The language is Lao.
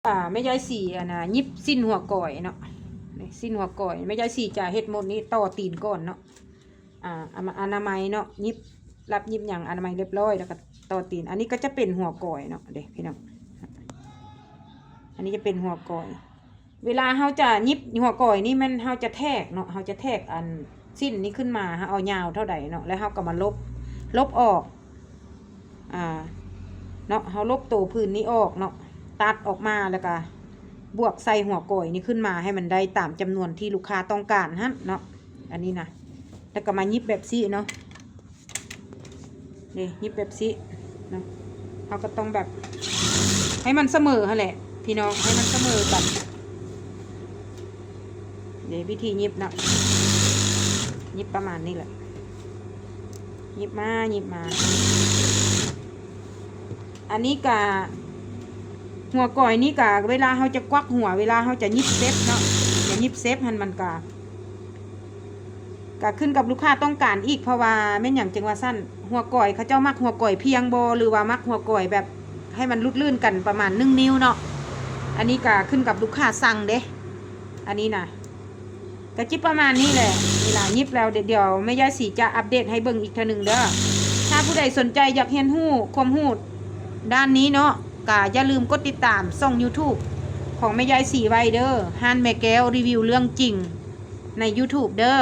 ອ່າ ແມ່ຍາຍສີ ອັນນ່າ ຫຍິບສິ້ນຫົວກອຍເນາະ ນີ້ ສິ້ນຫົວກອຍ ແມ່ຍາຍສີຈະເຮັດໝົດນີ້ ຕໍ່ຕີນກ່ອນເນາະ ອ່າ ອະນາໄມເນາະ ຫຍິບ ລັບຫຍິບຫຍັງອະນາໄມຮຽບຮ້ອຍ ແລ້ວກໍຕໍ່ຕີນ. ອັນນີ້ກໍຈະເປັນຫົວກອຍເນາະເດ້ພີ່ນ້ອງ ອັນນີ້ຈະເປັນຫົວກອຍ. ເວລາເຮົາຈະຫຍິບຫົວກອຍນີ້ ແມ່ນເຮົາຈະແທກເນາະ ເຮົາຈະແທກອັນ ສິ້ນນີ້ຂຶ້ນມາ ເຮົາເອົາຍາວເທົ່າໃດເນາະ ແລ້ວເຮົາກໍມາລົບ ລົບອອກ ອ່າ ເນາະ ເຮົາລົບໂຕພື້ນນີ້ອອກເນາະ ຕັດອອກມາ ແລ້ວກະບວກໃສ່ຫົວກອຍນີ້ຂຶ້ນມາ ໃຫ້ມັນໄດ້ຕາມຈຳນວນທີ່ລູກຄ້າຕ້ອງການຫັ້ນເນາະ ອັນນີ້ນະ ແລ້ວກໍມາຫຍິບແບບຊີ້ເນາະ ນີ້ ຫຍິບແບບຊີ້ເນາະ ເຮົາກໍຕ້ອງແບບ ໃຫ້ມັນສະເໝີຫັ້ນແຫຼະພີ່ນ້ອງ ໃຫ້ມັນສະເໝີກັນ. ເດ ວິທີຫຍິບເນາະ ຫຍິບປະມານນີ້ແຫຼະ ຫຍິບມາ ຫຍິບມາ. ອັນນີ້ກະ ຫົວກອຍນີ້ກະ ເວລາເຮົາຈະກວັກຫົວ ເວລາເຮົາຈະຫຍິບເຊັບເນາະ ຈະຫຍິບເຊັບຫັ້ນ ມັນກະ ກະຂຶ້ນກັບລູກຄ້າຕ້ອງການອີກ ເພາະວ່າແມ່ນຫຍັງຈຶ່ງວ່າຊັ້ນ ຫົວກອຍເຂົາເຈົ້າມັກຫົວກອຍພຽງບໍ່ ຫຼືວ່າມັກຫົວກອຍແບບໃຫ້ມັນຫຼຸດລື່ນກັນປະມານໜຶ່ງນິ້ວເນາະ ອັນນີ້ກະຂຶ້ນກັບລູກຄ້າສັ່ງເດ້ ອັນນີ້ນະ ກະຈິປະມານນີ້ແຫຼະ ເວລາຫຍິບແລ້ວ ດ- ດ- ດຽວແມ່ຍາຍສີຈະອັບເດດໃຫ້ເບິ່ງອີກເທື່ອໜຶ່ງເດີ. ຖ້າຜູ້ໃດສົນໃຈຢາກຮຽນຮູ້ຄວາມຮູ້ດ້ານນີ້ເນາະ ກະຢ່າລືມກົດຕິດຕາມຊ່ອງ YouTube ຂອງແມ່ຍາຍສີໄວ້ເດີ ຮ້ານແມ່ແກ້ວຣີວິວເລື່ອງຈິງໃນ YouTube ເດີ.